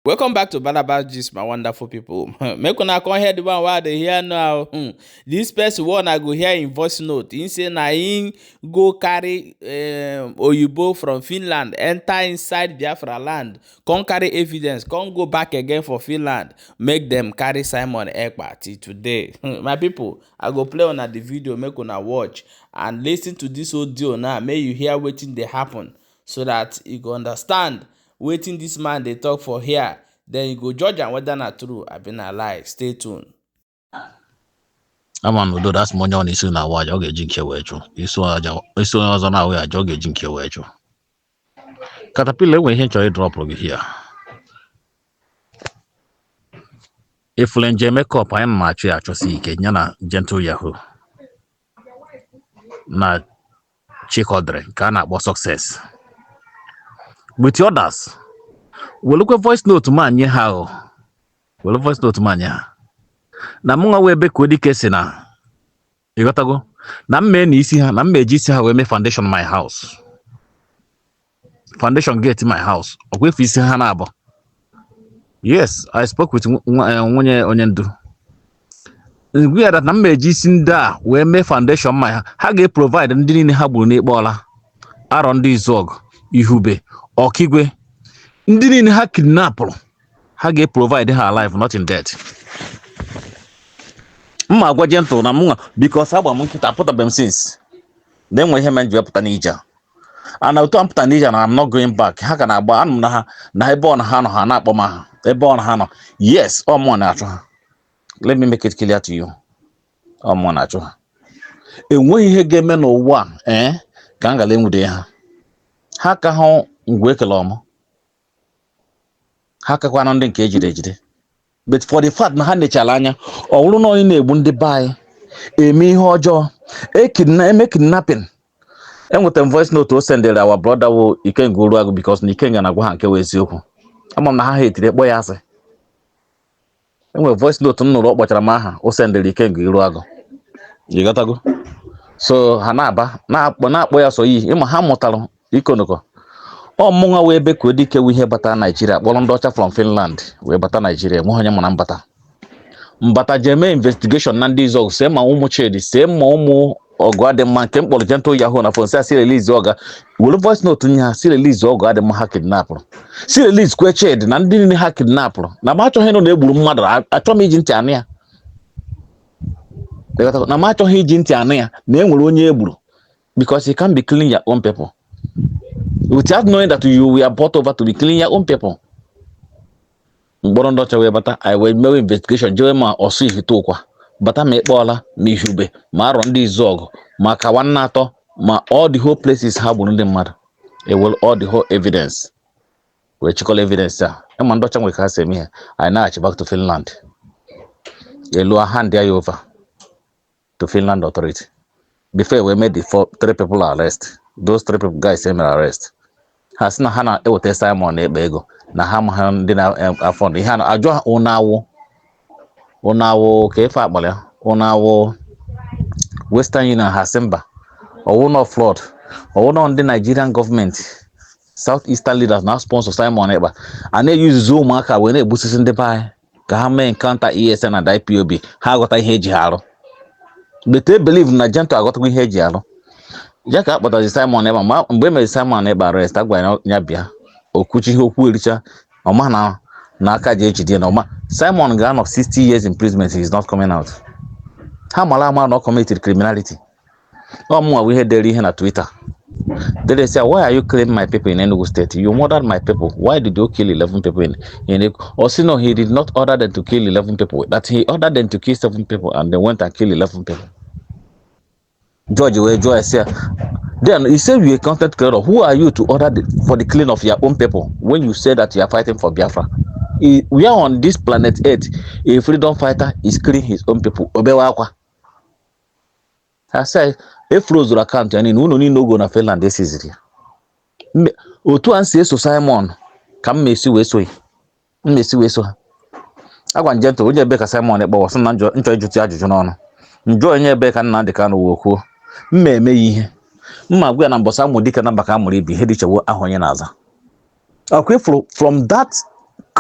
Welcome back to Balabas Gist, my wonderful people. Make una come hear the one wey I dey hear now. This person wey una go hear im voice note, im say na im go carry oyibo from Finland enter inside Biafra land, come carry evidence, come go back again for Finland, make dem carry Simon Ekpa till today. My people, I go play una the video, make una watch and listen to this audio now. Make you hear wetin dey happen so that you go understand wetin this man dey talk for here. Then you go judge am whether na true abi na lie. Stay tuned. Ama na udo dasị m onye ọ na-esi na awa aja ọ ga-eji nke wee chụ isi aja isi onye ọzọ na-awụ ya aja ọ ga-eji nke wee chụ. Caterpillar, enwere ihe m chọrọ ịdrọpụrụ gị here. Ifule nje mekọp anyị na-achụ ya achọsi ike ya na Gentle Yahoo na Chikodre nke a na-akpọ Success with others. Welukwe voice note ma nye ha o welu voice note ma nye ha na mụ nwa wee bekuo dike si na ịghọtago na m mee na isi ha na m eji isi ha wee mee foundation my house, foundation gate my house, ọkwa efu isi ha na-abụ. Yes, I spoke with nwunye onye ndu ngwa ya that na m eji isi ndị a wee mee foundation my ha. Ha ga-eprovide ndị niile ha gburu n'ikpe ọla arọ ndị Izuọgụ Ihube Ọkigwe, ndị niile ha kidnapụrụ, ha ga-eprovide ha alive, not in death. Mma agwa Gentle na mụnwa, because agba m nkịta apụtabeghị m since na enwe ihe mere m ji wepụta n'ije a. And otu a m pụta n'ije na I'm not going back. Ha ka na-agba anụ m na ha na ebe ọ na ha nọ, ha na-akpọ m aha ebe ọ na ha nọ. Yes, ọ mụọ na-achụ ha. Let me make it clear to you, ọ mụọ na-achụ ha. Enweghị ihe ga-eme n'ụwa a ka m gara enwude ha. Ha ka hụ ngwa ekele ọmụ ha kakwana ndị nke ejide ejide, but for the fact na ha nechara anya ọ bụrụ na onye na-egbu ndị be anyị eme ihe ọjọọ ekidna eme kidnapping. Enwetara m voice note o sendere our brother wo Ikenga Uruagụ, because na Ikenga na-agwa ha nke wụ eziokwu. Ama m na ha ha etiri kpọ ya asị. Enwere voice note m nụrụ ọ kpọchara m aha o sendere Ikenga Uruagụ, ịghọtago? So ha na-aba na-akpọ ya sọ iyi ịma ha mụtara ikonoko. Ọ mụnwa wee bekuo dike wụ ihe bata Naijiria kpọrọ ndị ọcha from Finland wee bata Naijiria. Enweghị onye mụ na mbata jee mee investigation na ndị Izuọgụ, see ma ụmụ Chidi, see ma ụmụ ọgụ adị mma nke m kpọrọ Gentle Yahoo na phone, si asị release ọga were voice note nye ha, si release ọgụ adị mma ha kidnapụrụ, si release kwe Chidi na ndị niile ha kidnapụrụ. Na m achọghị ịnụ na egburu mmadụ, achọghị m iji ntị anụ ya. Ịghọtago? Na m achọghị iji ntị anụ ya na e nwere onye egburu, because you can't be killing your own people without knowing that you were brought over to be killing your own people. Mkpọrọ ndị ọcha wee bata, anyị wee mewe investigation, jewe ma ọsụ ihite ụkwa bata, ma ịkpọọla, ma Ihube, ma arọ ndị Izuọgụ, ma kawa atọ, ma all the whole places ha gburu ndị mmadụ. Ewere all the whole evidence wee chịkọla evidence a ịma ndị ọcha nwere ka ha si eme ihe. Anyị na-achị back to Finland, elu hand ya over to Finland authority before we made the four, three people arrest. Those three people guys emere arrest, ha sị na ha na-eweta Simon na-ekpe ego na ha ma ha ndị na-afọ ndụ ihe a na-ajụ ha ụnawụ ụnawụ ka ife akpara ya ụnawụ Western Union. Ha sị mba, ọwụ nọ fraud, ọwụ nọ ndị Nigerian gọọmenti, South Eastern leaders na sponsor Simon Ekpa a na-eyuzuzu ụmụaka wee na-egbusisi ndị be anyị ka ha mee encounter ESN and IPOB. Ha aghọta ihe eji ha arụ, but they believe na Gentle aghọtakwa ihe eji arụ ya ka a kpọtazi Simon Ekpa. Ma mgbe e mere Simon Ekpa arrest, a gwara ya bịa okwuchi ihe okwu ericha ọma na n'aka ji ejide na ọma Simon ga-anọ 60 years imprisonment. He is not coming out. Ha mara ama na ọ committed criminality. Ọ mụnwa bụ ihe dere ihe na Twitter dere say, "Why are you killing my people in Enugu State? You murdered my people. Why did you kill 11 people in Enugu?" Or say no, he did not order them to kill 11 people, that he ordered them to kill seven people and they went and killed 11 people. George wee jụọ ya sị ya, then he said, "You a content creator, who are you to order for the killing of your own people when you say that you are fighting for Biafra? We are on this planet Earth a freedom fighter is killing his own people?" Obewe akwa. Ha sị efrozuru account ya niile, ụlọ niile ogo na Finland esiziri ya. Otu a m si eso Simon ka m ma-esi wee so ya, m ma-esi wee so ha. Agwa Gentle onye ebe ka Simon Ekpa sị na nchọ ịjụta ya ajụjụ n'ọnụ njụ onye ebe ka Nnamdị Kanụ wee kwuo mma eme ya ihe mma gwa ya na mbọsị amụ dike na mba ka amụrụ ibi ihe dị ichewo ahụ onye na-aza ọkwa ifuru from that.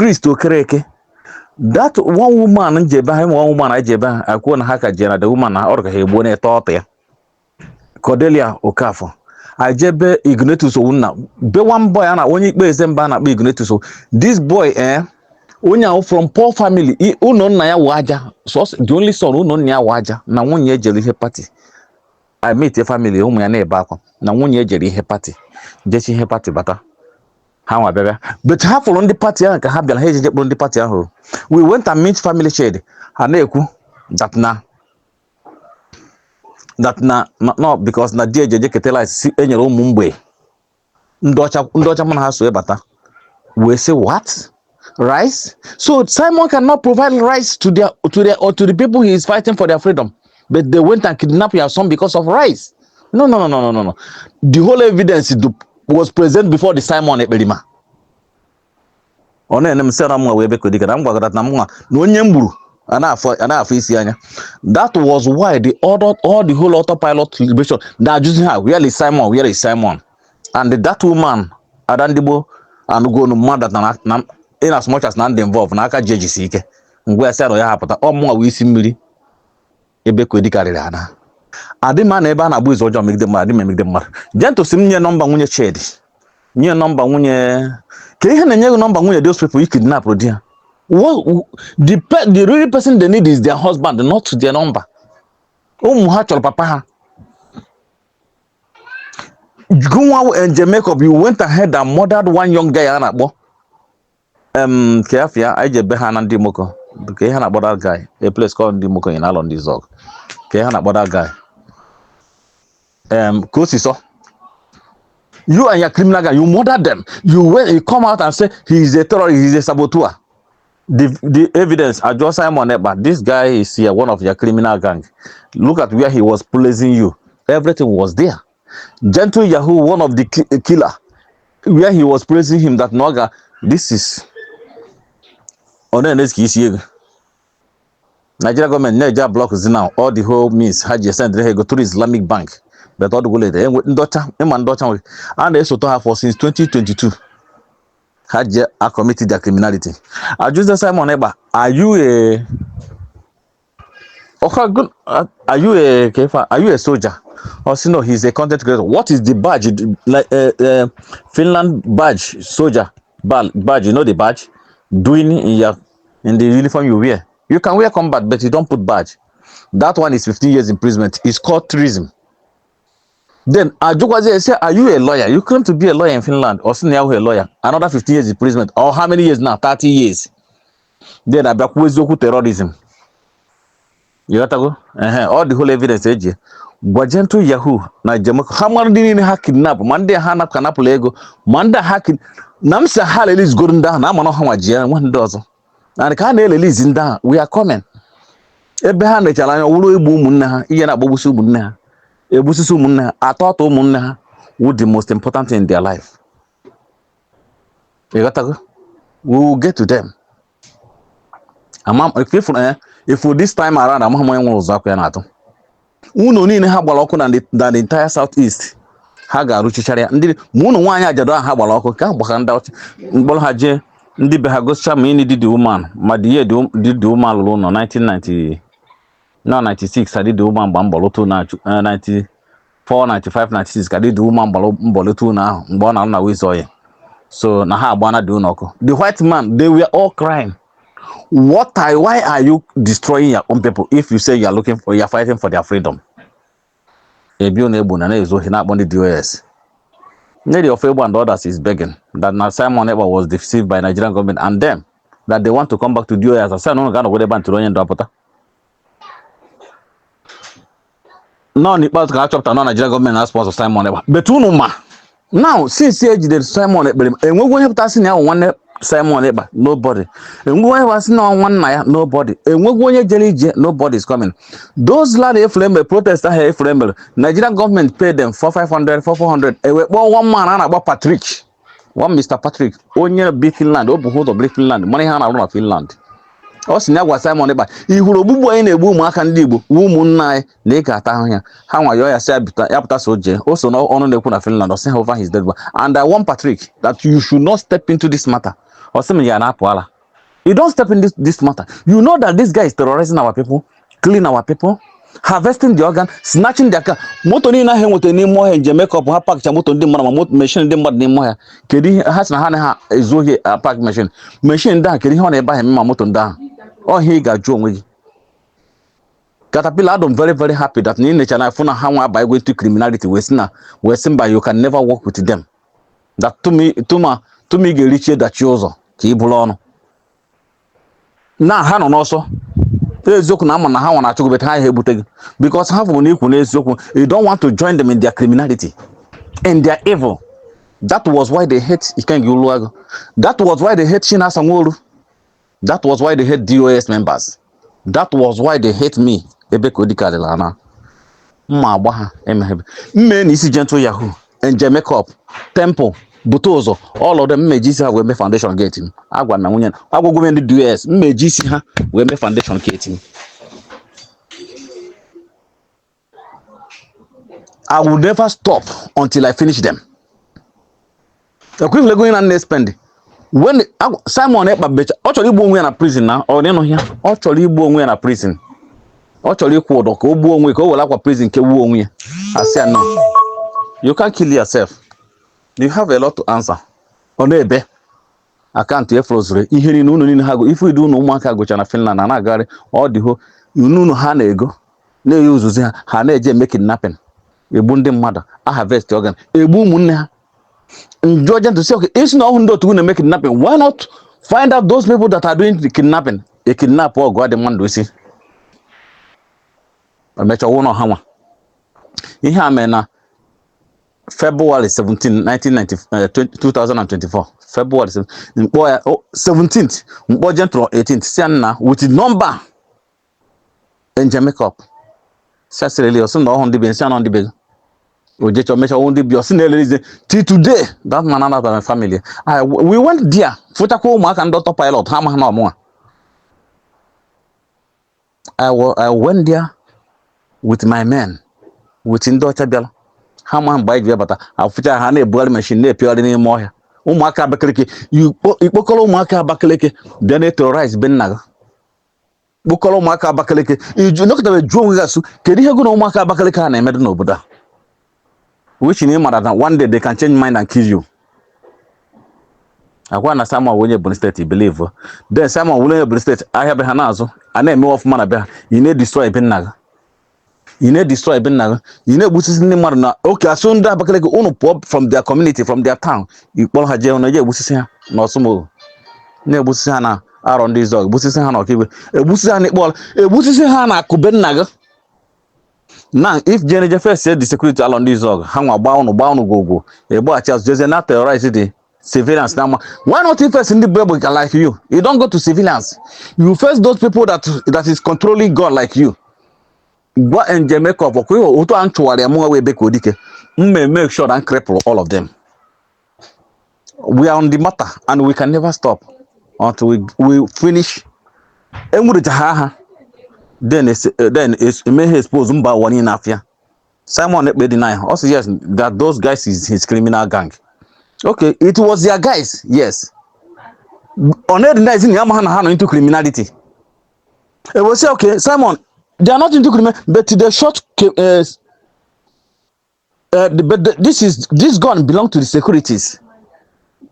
Christ Okereke, that one woman njebe ha, one woman anyị jebe ha akwuo na ha ka jee na the woman na ọrụ ka ha egbuo na-ete ọtụ ya, Cordelia Okafor. Ajebe Ignatius Owunna be one boy a na onye ikpe eze mba a na-akpọ Ignatius. This boy, onye ahụ from poor family, ụlọ nna ya wụ aja, sọsọ the only son, ụlọ nna ya wụ aja na nwunye ejere ihe party. I meet a family, ụmụ ya na-ebe akwa na nwunye ejere ihe party, jechi ihe party bata, ha nwa bịa bịa, but ha fụrụ ndị party ahụ ka ha bịara, ha ejeje kpụrụ ndị party ahụ. We went and meet family shed, ha na-ekwu that na no because na di ejeje kete rice si enyere ụmụ mgbei. Ndị ọcha, ndị ọcha mụ na ha so ịbata wee say, "What rice?" So Simon cannot provide rice to their or to the people he is fighting for their freedom, but they went and kidnapped your son because of rice. No, no, no, no, no, no, no. The whole evidence was present before the Simon Ekperima. Ọ na-ene m sị na mnwa wee beko dịka na m gwagara na mnwa na onye m gburu a na-afụ isi anya. That was why the other, all the whole autopilot liberation na-ajụzi ha, "Where is Simon? Where is Simon?" And that woman, Ada Ndigbo, anụgonu mmadụ na in as much as na ndị involve na aka ji ejisi ike ngwa ya sị na ya hapụta ọ mụnwa wee isi mmiri ebe kwedi karịrị ana adị ma na ebe a na-agba izu ọjọọ megide mmadụ, adị m emegide mmadụ. Gentle si m nye nọmba nwunye Chidi, nye nọmba nwunye ka ihe na-enye gị nọmba nwunye those people you kidnap di ha. What the real person they need is their husband, not their number. Ụmụ ha chọrọ papa ha. Gụnwa njem makeup, you went ahead and murdered one young guy a na-akpọ ka afịa anyị ji ebe ha na ndị moko ka ihe na-akpọ that guy, a place called ndị moko in Alọ ndị Zog, ka ihe na-akpọ that guy, ka o si sọ you and your criminal guy, you murder them. You went, you come out and say he is a terrorist, he is a saboteur. The evidence ajọ Simon Ekpa, this guy is here, one of your criminal gang. Look at where he was praising you. Everything was there. Gentle Yahoo, one of the killer, where he was praising him that noga this is ọ na-ene ka isi ego. Nigeria government na-eje block now all the whole means ha ji send ha ego through Islamic Bank, but ọ dịgolo enwe ndị ọcha ịma ndị ọcha nwere a na-esote ha for since 2022 ha ji a commit their criminality. Ajụze Simon Ekpa, are you a Okay, good. Are you a Kefa? Are you a soldier? Or say no, he's a content creator. What is the badge? Like Finland badge, soldier badge. You know the badge doing in the uniform you wear. You can wear combat, but you don't put badge. That one is 15 years imprisonment. It's called treason. Then Ajukwazi say, "Are you a lawyer? You claim to be a lawyer in Finland." Or say a lawyer. Another 15 years imprisonment. Or how many years now? 30 years. Then abịakwu eziokwu terrorism. You got to go? All the whole evidence eji. Gwa Gentle Yahoo na Jamaica ha mara ndị niile ha kidnap, ma ndị ha napụ napụla ego, ma ndị ha kid na m si ha release goro ndị ahụ na ama na ha nwa ji ya nwe ndị ọzọ and ka ha na-elelizi ndị ahụ, we are coming. Ebe ha nechara anya wụrụ egbu ụmụnne ha, ihe na-agbagbusi ụmụnne ha, egbusisi ụmụnne ha, atọ atọ ụmụnne ha wụ the most important thing in their life. You got to go? We will get to them. Ama if if this time around, amaghị m onye nwere ụzọ akwa ya na-atụ unu niile ha gbara ọkụ na the entire South East, ha ga-arụchichara ya ndị ma ụnụ nwaanyị ajadu ahụ ha gbara ọkụ ka ha gbakara ndị ọchị mkpọrọ ha jee ndị be ha gosicha ma ịnị dị the woman ma the year the woman lụrụ ụlọ 1990 no 96 ka the woman gba mbọ lụtụ na 94 95 96 ka the woman gbara mbọ lụtụ ụlọ ahụ mgbe ọ na-arụ na Wizoye, so na ha agbana dị ụlọ ọkụ. The white man, they were all crying, what I, why are you destroying your own people if you say you are looking for, you are fighting for their freedom? Ebi na egbu na na-ezu ohi na-akpọ ndị DOS. Nelly Ofegbu and others is begging that now Simon Ekpa was deceived by Nigerian government and them, that they want to come back to DOS. Asị na ụnụ ga-anọgide ebe a ntụrụ onye ndụ apụta nọ n'ikpeazụ ka a chọpụtara na Nigerian government na sponsor Simon Ekpa. But unu ma now, since e jidere Simon Ekpa, enweghị onye pụta sị na ya bụ nwanne Simon Ekpa? Nobody. Enweghị onye pụta sị na ọ nwanna ya? Nobody. Enweghị onye jere ije? Nobody is coming. Those land efere mere protest ahụ efere mere, Nigerian government pay them for 500 for 400. Ewe kpọọ one man a na-akpọ Patrick, one Mr. Patrick, onye bi Finland, o bu ụzọ biri Finland, mara ihe a na-arụ na Finland. Ọ sị na ya gwa Simon Ekpa, ị hụrụ ogbugbu anyị na-egbu ụmụaka ndị Igbo wu ụmụnna anyị na ị ga-ata ahụ ya. Ha nwayọọ ya sị ya pụta, ya pụta, so jee o so n'ọnụ na-ekwu na Finland. Ọ sị ha over his dead body. And I want Patrick that you should not step into this matter. Ọ sị m ya na-apụ ala. You don't step in this matter. You know that this guy is terrorizing our people, killing our people, harvesting the organ, snatching their car. Moto niile ahụ enwetara n'ime ọhịa njem makeup ha pakcha moto ndị mmadụ ma moto machine ndị mmadụ n'ime ọhịa. Kedu ihe ha sị na ha anaghị ezu ohi park machine? Machine ndị ahụ, kedu ihe ọ na-ebe ahụ eme ma moto ndị ahụ? Ọhịa ị ga-ajụ onwe gị. Caterpillar, I'm very very happy that na ị necha na fụ na ha nwa abanye into criminality, wee sị na wee sị mba, you can never work with them. That tumi tuma tumi ga-erichie dachie ụzọ ka ị bụrụ ọnụ na ha nọ n'ọsọ. Eziokwu na ama na ha nwa na-achụ gị, ha ebute gị because ha fụrụ na ikwu n'eziokwu. You don't want to join them in their criminality, in their evil. That was why they hate Ikenga Uluagu. That was why they hate Chinasa Nworu. That was why they hate DOS members. That was why they hate me. Ebe ka odika adịla na mma agba ha emeghebe mme na isi Gentle Yahoo, Nje Makeup, Temple, bute ụzọ, all of them. Mmeji isi ha wee mee foundation gate m. Agwa na nwunye agwagwo m ndị DOS, mmeji isi ha wee mee foundation gate m. I will never stop until I finish them. Ekwefule ego na nne spend when Simon Ekpa becha, ọ chọrọ igbu onwe ya na prison. Na ọ n'ịnụ ya, ọ chọrọ igbu onwe ya na prison. Ọ chọrọ ịkwụ ụdọ ka o gbuo onwe, ka o were akwa prison kewuo onwe ya. Asị ya, no, you can't kill yourself, you have a lot to answer. Ọ na-ebe akaụntụ ya frozuru ihe niile unu niile ha go ife idu unu ụmụaka gụcha na Finland na na-agagharị ọ dị ho unu ha na-ego na-eyi uzuzi ha, ha na-eje eme kidnapping, egbu ndị mmadụ, a harvest organ, egbu ụmụnne ha. Njụọ Gentle si, okay, isi na ọhụ ndị otu na-eme kidnapping, why not find out those people that are doing the kidnapping? E kidnap ọgụ adị mmadụ isi emecha ọwụ na ọha nwa. Ihe a mere na February 17 1990, 2024 February 17. Mkpọ ya, oh, 17th mkpọ Gentle, 18th si ya nna with the number njem makeup si asịrịli ọsị na ọhụ ndị be nsị anọ ndị be gị ojecha omecha ọhụ ndị bi ọsị na-elelize. Till today that man anata my family. We went there fụchakwa ụmụaka ndị auto pilot ha amaghị na ọmụnwa. I went there with my men, with ndị ọcha bịara ha ma mgbe anyị ji bata afụcha ha na-ebugharị machine na-epigharị n'ime ọhịa. Ụmụaka Abakaliki, ikpokọrọ ụmụaka Abakaliki bịa na-eterrorize be nna gị, kpokọrọ ụmụaka Abakaliki iju nọkọtara jụọ onwe gị asụ, kedu ihe gụ na ụmụaka Abakaliki ha na-emedụ n'obodo a, which na ịmara na one day they can change mind and kill you. Akwa na Simon onye Ebonyi steeti believe, then Simon onye Ebonyi steeti ahịa be ha na-azụ a na-eme ọfụma na be ha. Ị na-edestroy be nna gị, ị na-edestroy be nna gị, ị na-egbusisi ndị mmadụ na oke asụ ndị Abakaliki unu pụọ from their community, from their town. Ikpọrọ ha jee na eje egbusisi ha na Ọsụmogo, na-egbusisi ha na Arọ ndị Izọg, egbusisi ha na Ọkigwe, egbusisi ha na Ikpọla, egbusisi ha na Akụbe nna gị. Na if jeneje first the security Alọ ndị Izọg ha nwa gbaa unu, gbaa unu gwogwo, egbaghachi azụ jezie na terrorize the civilians. Na why not you first ndị bụ egbe like you? You don't go to civilians, you face those people that is controlling God like you. Gwa njem makeup ọkwa ihe otu a m chụwara ya mụnwa wee be ka odike mme make sure that cripple all of them. We are on the matter and we can never stop until we finish. Enwurecha ha ha then then eme ha expose mba ụwa niile afịa. Simon Ekpe deny also, yes, that those guys is his criminal gang. Okay, it was their guys, yes. Ọ na-edeny na ya ma ha na ha nọ into criminality. It will say, okay, Simon, they are not into criminal, but they shot but this gun belong to the securities.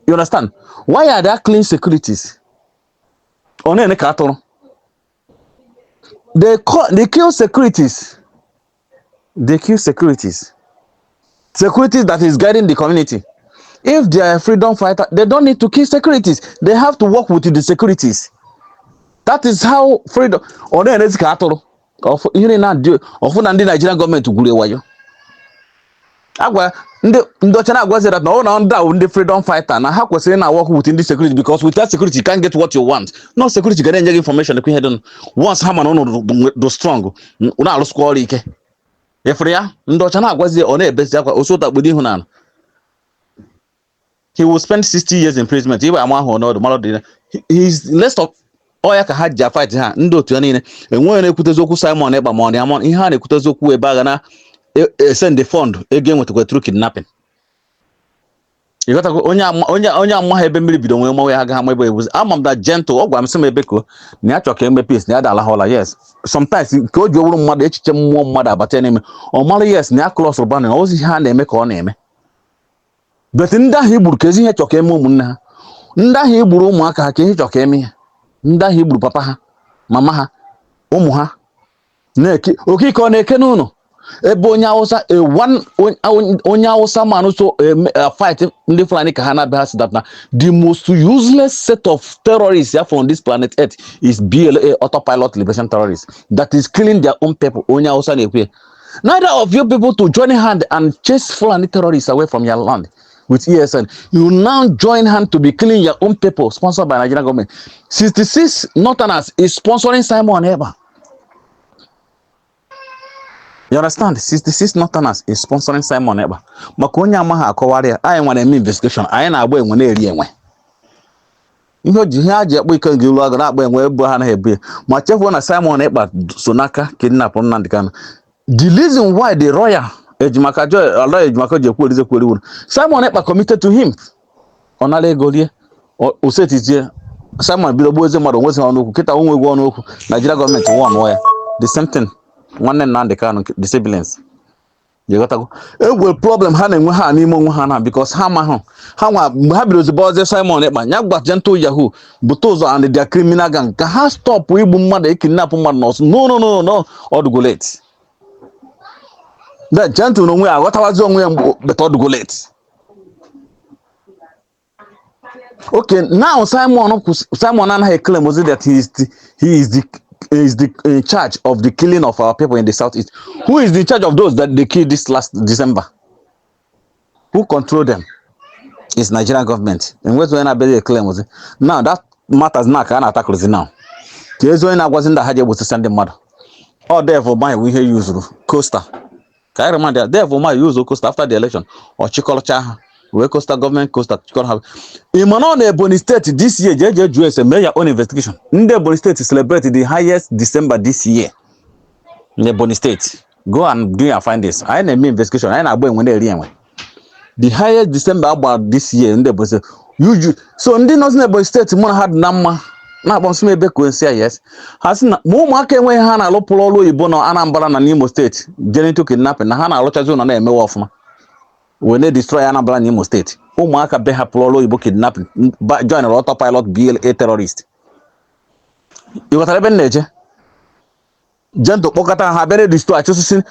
You understand? Why are they clean securities? Ọ na-ene ka atụrụ. They kill securities. They kill securities. Securities that is guiding the community. If they are a freedom fighter, they don't need to kill securities. They have to work with the securities. That is how freedom. Ọ na-enezi ka atụrụ. Ihe niile na-adị ọfụ na ndị Nigerian gọọmenti gwuru wayo. Agwa ndị ọcha na-agwazi that na ọ na ndị ahụ ndị freedom fighter na ha kwesịrị na work with ndị security, because without security you can't get what you want. No security ga na-enye gị information ekwe ihe dị. Once ha mana ụnụ dị strong, na-arụsịkwa ọrụ ike. Ịfụrụ ya, ndị ọcha na-agwazi ya, ọ na-ebezi akwa osu ụta kpudo ihu n'ala. He will spend 60 years in imprisonment. Ibe ama ahụ ọnọdụ mara dị he's less of ọ ya ka ha ji afight ha. Ndị otu ya niile enweghị na-ekwutezi okwu Simon Ekpa ma ọ na ama ihe ha na-ekwutezi okwu ebe agha na send the fund ego enwetakwa through kidnapping. Ịghọtago? Onye amaghị ebe mmiri bido nwee mmanwụ ya agaghị ama ebe ebuzi. Ama m that Gentle, ọ gwara m sị m ebe ko na ya chọrọ ka eme peace, na ya da alahụla. Yes, sometimes ka o ji owuru mmadụ echiche mmụọ mmadụ abata ya n'ime, ọ mara, yes, na ya cross boundary, na ozi ihe a na-eme ka ọ na-eme. But ndị ahụ igburu, ka ezi ihe chọrọ ka eme ụmụnne ha, ndị ahụ igburu ụmụaka ha, ka ihe chọrọ ka eme ya, ndị ahụ igburu papa ha, mama ha, ụmụ ha na-eke okike, ọ na-eke n'ụlọ ebe onye Hausa, a one onye Hausa man so fight ndị Fulani ka ha na-abịa. Ha si that na the most useless set of terrorists here on this planet Earth is BLA, autopilot liberation terrorists that is killing their own people. Onye Hausa na-ekwu ya. Neither of you people to join hand and chase Fulani terrorists away from your land with ESN. You now join hand to be killing your own people, sponsored by Nigerian government. 66 Northerners is sponsoring Simon Ekpa. You understand? 66 Northerners is sponsoring Simon Ekpa. Maka onye amaghị akọwara ya, anyị nwere eme investigation, anyị na-agba enwe na-eri enwe. Ihe o ji ihe a ji akpọ ike nke ilu agụ na-akpọ enwe ebu ha anaghị ebu ya. Ma chefuo na Simon Ekpa so n'aka kidnap Nnamdi Kanu. The reason why the royal Ejimaka Joy Aloy Ejimaka ji ekwu erize kweri wuru Simon Ekpa committed to him. Ọ nara ego rie, o setizie Simon bido gbuo eze mmadụ, onwezi ọnụ okwu kịta onwe egwu ọnụ okwu. Nigeria gọọmenti won ya. The same thing nwanne Nnamdi Kanu, the siblings. Ịghọtago? Egwe problem ha na-enwe ha n'ime onwe ha na because ha amaghụ ha nwa mgbe ha bidoro ozugbo ọzọ. Simon Ekpa ya gwa Gentle Yahoo bute ụzọ and their criminal gang ka ha stop igbu mmadụ, ekidnap mmadụ n'ọsọ. No, no, no, no, ọ dụgo late. Then Gentle n'onwe ya aghọtawazi onwe ya mgbe, but ọ dụgo late. Okay, now Simon anaghị claim ozi that he is the in charge of the killing of our people in the southeast. Who is in charge of those that they killed this last December? Who control them? It's Nigerian government. Enwezi onye na-abịaghị claim ozi now that matters now ka a na-atakụrụzi now, ka ezi onye na-agwazi ndị ha ji egbusisi ndị mmadụ. Ọ Devil Umahi bụ ihe yuzuru coaster ka anyị remind ya. Devil Umahi use coaster after the election, ọ chịkọrọcha ha wee coaster gọọmenti, coaster chịkọrọ ha. Ị ma na ọ na Ebonyi Steeti this year, jee jee jụọ ese, mee ya own investigation. Ndị Ebonyi Steeti celebrate the highest December this year in Ebonyi State. Go and do your findings. Anyị na-eme investigation, anyị na-agba enwe na-eri enwe. The highest December agba this year, ndị Ebonyi Steeti uju. So ndị nọzi na Ebonyi Steeti, mụ na ha dị na mma, na-akpọ nsị m ebe ka nsị ya. Yes, ha sị na ma ụmụaka enweghị ha na-alụpụrụ ọrụ oyibo na Anambra na n'Imo Steeti jere into kidnapping, na ha na-alụchazi ụlọ na-emewe ọfụma wee na-destroy Anambra na Imo Steeti. Ụmụaka be ha pụrụ ọrụ oyibo kidnapping join autopilot BLA terrorist. Ị ghọtara ebe m na-eje? Gentle kpọkọta ha bịa na-edestroy, achụsịsị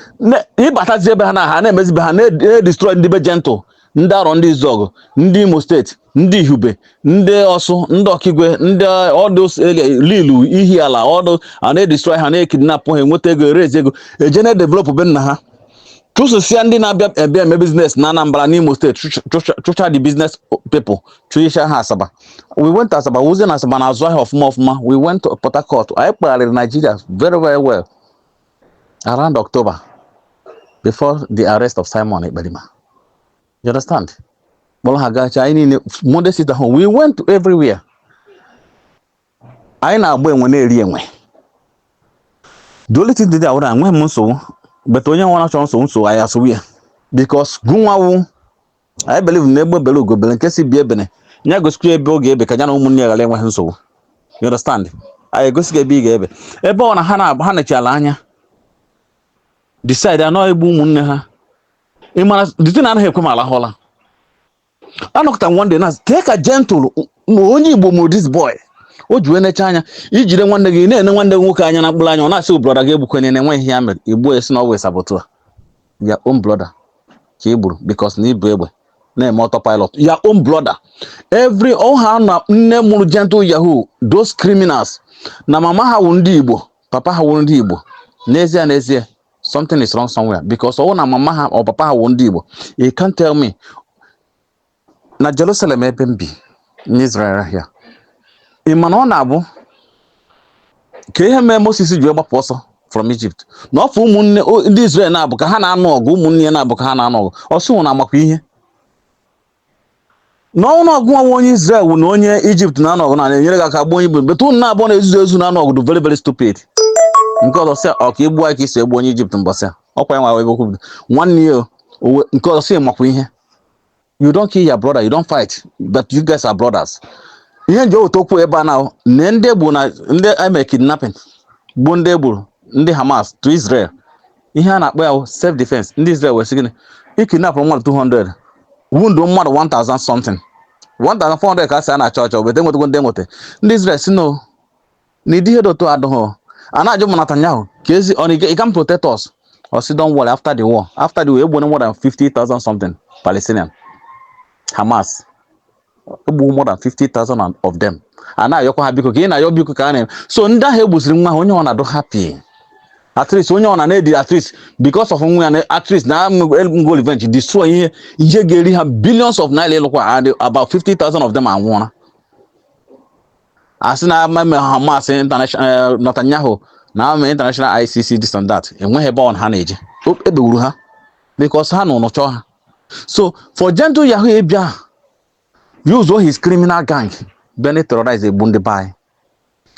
ịbatazi ebe ha na ha na-emezibe ha na-edestroy ndị be Gentle, ndị Arọ, ndị Izọgụ, ndị Imo Steeti, ndị Ihube, ndị Ọsụ, ndị Ọkigwe, ndị ọdụ Lilu, Ihiala, ọdụ a na-edestroy ha, na-ekidnap ha, enweta ego, erezi ego, eje na-edevelop be nna ha, chụsụsịa ndị na-abịa ebe eme business na Anambra n'Imo Steeti, chụcha the business people, chụisha ha Asaba. We went to Asaba, wuzie na Asaba na-azụ ahịa ọfụma ọfụma. We went to Port Harcourt. Anyị kpagharịrị Nigeria very very well around October before the arrest of Simon Ekperima. You understand? Kpọrọ ha gacha anyị niile Monday sit at home. We went to everywhere. Anyị na-agba enwe na-eri enwe. The only thing dị awụrụ enweghị m nsogbu, but onye nwere chọrọ nsogbu, nsogbu anyị asogbu ya, because gụnwawu I believe na egbe bere ugo bere, nke si bie ebene ya gosikwa ebe ọ ga-ebe ka ya na ụmụnne ya ghara enweghị nsogbu. You understand? Anyị egosighị ebe ị ga-ebe ebe ọ na ha na ha nechala anya decide anọ egbu ụmụnne ha. Ị mara the thing anaghị ekwe m alahụla. Anọkọta m one day na kee ka Gentle ma onye Igbo mụrụ this boy, o ji wee necha anya ijide nwanne gị, na-ene nwanne gị nwoke anya na mkpụrụ anya, ọ na-asị brother gị egbukwenye na enweghị ihe ya mere igbuo esi na ọwụ saboteur. Your own brother ka e gburu because na ibu egbe na-eme autopilot. Your own brother, every ọha na nne mụrụ Gentle Yahoo, those criminals, na mama ha wụ ndị Igbo, papa ha wụ ndị Igbo. N'ezie n'ezie, something is wrong somewhere, because ọwụ na mama ha or papa ha wụ ndị Igbo, you can't tell me na Jerusalem ebe m bi n'Israel here, ị ma na ọ na-abụ ka ihe mee Moses ji wee gbapụ ọsọ from Egypt na ọfụ ụmụnne ndị Israel na-abụ ka ha na-anụ ọgụ, ụmụnne ya na-abụ ka ha na-anụ ọgụ ọsọ nwụ na amakwa ihe n'ọnụ ọgụ nwa onye Israel wụ na onye Egypt na-anụ ọgụ na na-enyere gị aka gbuo onye Igbo, but unu na-abụọ na-ezuzu ezu na-anụ ọgụ dị very very stupid. Nke ọzọ sị ọ ka egbuo anyị ka isi egbu onye Egypt mbọsị a ọkwa ya nwa ebe okwu bido. Nwanne ya nke ọzọ sị makwa ihe. You don't kill your brother, you don't fight, but you guys are brothers. Ihe nji oweta okwu ebe a na na ndị egbu na ndị eme kidnapping, gbuo ndị egburu ndị Hamas to Israel, ihe a na-akpọ ya wụ self defense. Ndị Israel wee sị gịnị? Ikidnapụrụ mmadụ 200, wound mmadụ 1000 something, 1400 ka a sị a na-achọ achọ, weta enwetago ndị enweta. Ndị Israel si no na ịdị ihe dị otu adịghị. A na-ajụ m Netanyahu ka ezi ọ na you can protect us. Ọ sị, "Don't worry." After the war egburu more than 50,000 something Palestinian. Hamas egbu more than 50,000 of them. A na-ayọkwa ha biko ka ị na-ayọ biko ka a na so ndị ahụ egbusiri nwa ha, onye ọ na-adụ happy, at least onye ọ na na-edi, at least because of nwa ya na at least na ngo revenge, destroy ihe ga-eri ha billions of naira ịlụkwa, and about 50,000 of them anwụọla. Asị na ama Hamas international, Netanyahu na ama international ICC, this and that, enweghị ebe ọ ha na-eje. Ekpegburu ha because ha nọ nọchọ ha. So for Gentle Yahoo ịbịa use all his criminal gang bịa na terrorize, egbu ndị be anyị,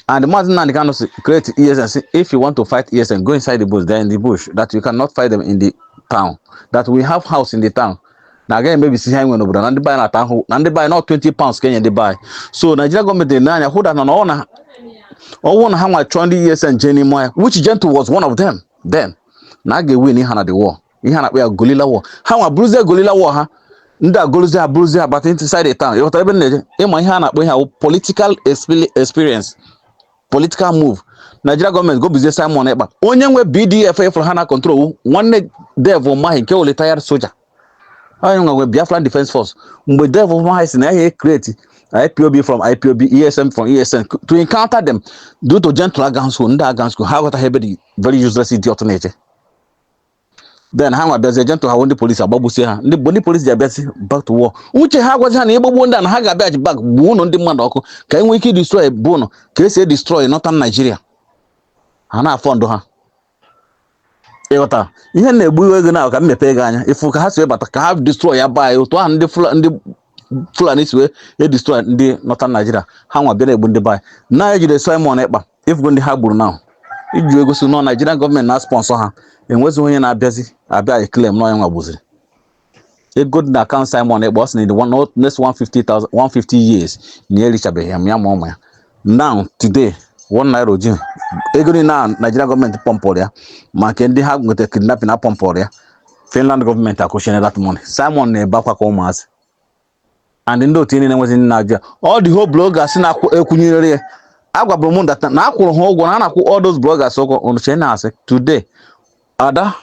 and Mazi Nnamdi Kanu create ESN, say if you want to fight ESN, go inside the bush. They're in the bush, that you cannot fight them in the town, that we have house in the town, na agaghị emebisi ihe anyị nwere n'obodo na ndị be anyị na-ata ahụhụ na ndị be anyị not 20 pounds ka enye ndị be anyị. So Nigeria gọọmenti na anya hụ that na ọ na ọnwụ na ha nwa chọọ ndị ESN jee n'ime ọhịa, which Gentle was one of them, then na a ga-ewin ihe na the war. Ihe a na-akpọ ya guerrilla war. Ha nwa bụrụzie guerrilla war ha, ndị a goluzie ha bụrụzie ha bata inside the town. Ịghọtara ebe m na-eje? Ịma ihe a na-akpọ ihe ahụ political experience, political move. Nigeria gọọmenti gobizie Simon Ekpa, onye nwe BDF efụrụ ha na control, nwanne Dave Umahi nke retired soja, onye nwe Biafran Defense Force. Mgbe Dave Umahi si na ya create IPOB from IPOB, ESN from ESN to encounter them, due to Gentle aga school, ndị aga school ha aghọtaghị ebe the very useless idiot na-eche. Then ha nwa bịazie, Gentle ha wụ ndị polisi agbagbusie ha. Ndị bụ ndị polisi ji abịazi back to war. Uche ha gwazi ha na ịgbagbuo ndị a na ha ga-abịachi back gbuo ụnụ ndị mmadụ ọkụ ka e nwee ike destroy bụ ụnụ ka esi destroy northern Nigeria. Ha na-afọ ndụ ha. Ịghọta ihe na-egbu iwe ego na ka m mepee gị anya ịfụ ka ha si wee bata ka ha destroy ya baa otu ahụ ndị Fulani si wee e destroy ndị northern Nigeria. Ha nwa bịa na-egbu ndị be anyị na ejide Simon Ekpa, ifugo ndị ha gburu now iji egosi nọ Nigerian gọọmenti na sponsor ha. Enwezighị onye na-abịazi abịa claim na onye nwa gbuziri ego dị na account Simon Ekpa. Ọ sị na in the one, next 150,000 150 years na ya erichabeghị ya ma ụmụ ya. Now today, ₦1 oji ego niile na Nigeria gọọmenti pọmpụrụ ya, ma nke ndị ha nweta kidnapping na pọmpụrụ ya. Finland gọọmenti akwụchiene that money. Simon na-ebe akwa ka ụmụazị and ndị otu niile enwezi ndị na-ajụ ya. All the whole bloggers na-ekwunyere ya, agwabụrụ m data na akwụrụ ha ụgwọ, na a na-akwụ all those bloggers ụgwọ. Unu na-asị today ada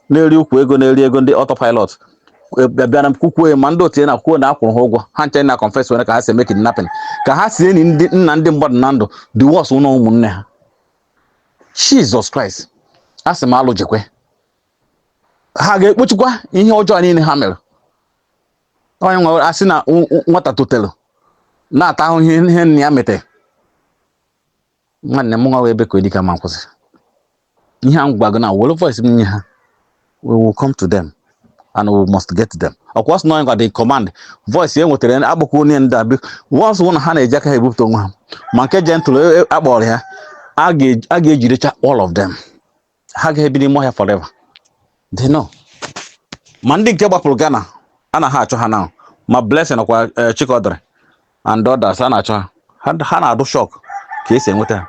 na-eri ukwu ego, na-eri ego ndị autopilot bịara kwukwuo, ma ndị otu ya na-akwuo na akwụrụ ha ụgwọ. Ha nche na confess were ka ha si eme kidnapping, ka ha si enyi ndị nna ndị mmadụ na ndụ, the worst ụlọ ụmụnne ha. Jesus Christ, a sị m alụ jekwe ha ga-ekpochikwa ihe ọjọọ niile ha mere. Onye nwere asị na nwata totelu na-ata ahụhụ ihe nna ya metere. Nwanne m nwa wee ebe ka dịka ma nkwụsị ihe a m gwago na were voice m nye ha. We will come to them and we must get them. Ọkwa sị na onye gwa the command voice e nwetara agbakọ onye ndị a once wụ na ha na-eji aka ha ebupụta onwe ha, ma nke Gentle akpọrọ ya, a ga-ejidecha all of them. Ha ga-ebi n'ime ọhịa forever. They know. Ma ndị nke gbapụrụ Ghana a na ha achọ ha now, ma Blessing nakwa Chikodere and others a na-achọ ha. Ha na-adụ shock ka esi enweta ha.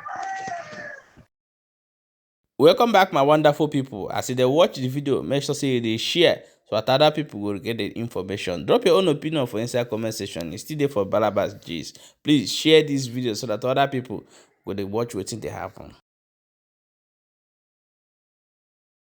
Welcome back, my wonderful people. As you dey watch the video, make sure say you dey share so that other people go get the information. Drop your own opinion for inside comment section. E still dey for Balabas Gist. Please share this video so that other people go dey watch wetin dey happen.